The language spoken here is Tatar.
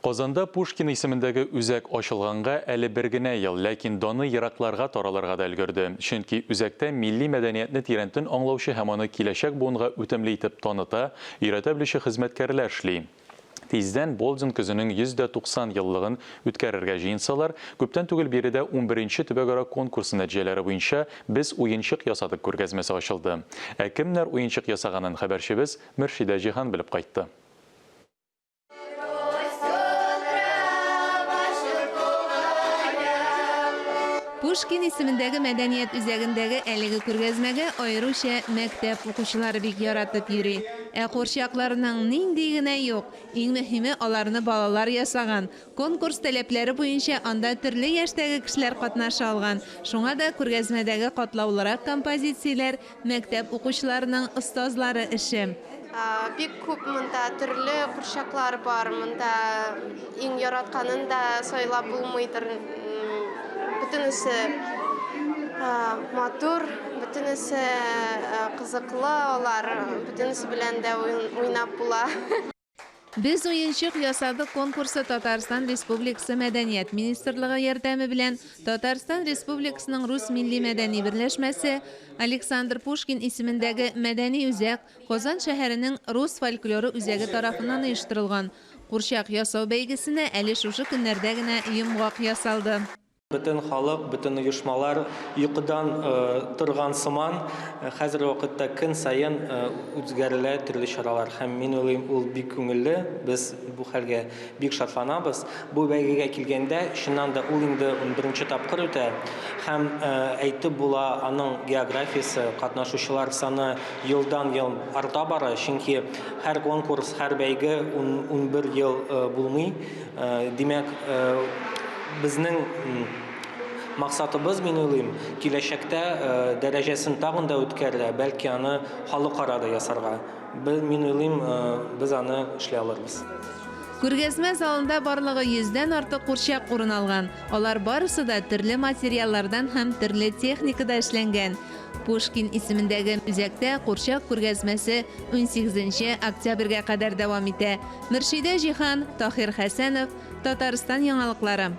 Казанда Пушкин исемендәге үзәк ачылганга әле бер генә ел, ләкин даны еракларга таралырга да өлгерде. Чөнки үзәктә милли мәдәниятне тирәнтен аңлаучы һәм аны киләчәк буынга үтемле итеп таныта, өйрәтә белүче хезмәткәрләр эшли. Тиздән Болдин көзенең 190 еллыгын үткәрергә җыенсалар, күптән түгел биредә унберенче төбәкара конкурсы нәтиҗәләре буенча Без уенчык ясадык күргәзмәсе ачылды. Ә кемнәр уенчык ясаганын хәбәрчебез Мөршидә Җиһан белеп кайтты. Пушкин исемендәге мәдәният үзәгендәге әлеге күргәзмәгә аеруча мәктәп укучылары бик яратып йөри. Ә курчакларның нинди генә юк! Иң мөһиме, аларны балалар ясаган. Конкурс таләпләре буенча анда төрле яшьтәге кешеләр катнаша алган. Шуңа да күргәзмәдәге катлаулырак композицияләр Мәктәп укучыларының остазлары эше. Бик күп монда төрле курчаклар бар. Монда иң яратканын да сайлап булмыйдыр. Бөтенесе матур, бөтенесе кызыклы алар, бөтенесе белән дә уйнап була. Без уенчык ясадык конкурсы Татарстан Республикасы Мәдәният министрлыгы ярдәме белән Татарстан Республикасының Рус милли-мәдәни берләшмәсе, Александр Пушкин исемендәге мәдәни үзәк, Казан шәһәренең Рус фольклоры үзәге тарафыннан оештырылган. Курчак ясау бәйгесенә әле шушы көннәрдә генә йомгак ясалды. Бөтен халык, бөтен оешмалар йокыдан торган сыман, хәзерге вакытта көн саен үткәрелә төрле чаралар. Һәм мин уйлыйм, ул бик күңелле, без бу хәлгә бик шатланабыз. Бу бәйгегә килгәндә, чыннан да ул инде унберенче тапкыр үтә. Һәм әйтеп була, аның географиясе, катнашучылар саны елдан-ел арта бара, чөнки һәр конкурс, һәр бәйге 11 ел булмый. Димәк, безнең максатыбыз, мин уйлыйм, киләчәктә дәрәҗәсен тагын да үткәрергә, бәлки аны халыкара да ясарга. Мин уйлыйм, без аны эшли алырбыз. Күргәзмә залында барлыгы йөздән артык курчак урын алган. Алар барысы да төрле материаллардан һәм төрле техникада эшләнгән. Пушкин исемендәге үзәктә курчак күргәзмәсе унсигезенче октябрьгә кадәр дәвам итә. Мөршидә Җиһан, Таһир Хәсәнов, Татарстан яңалыклары.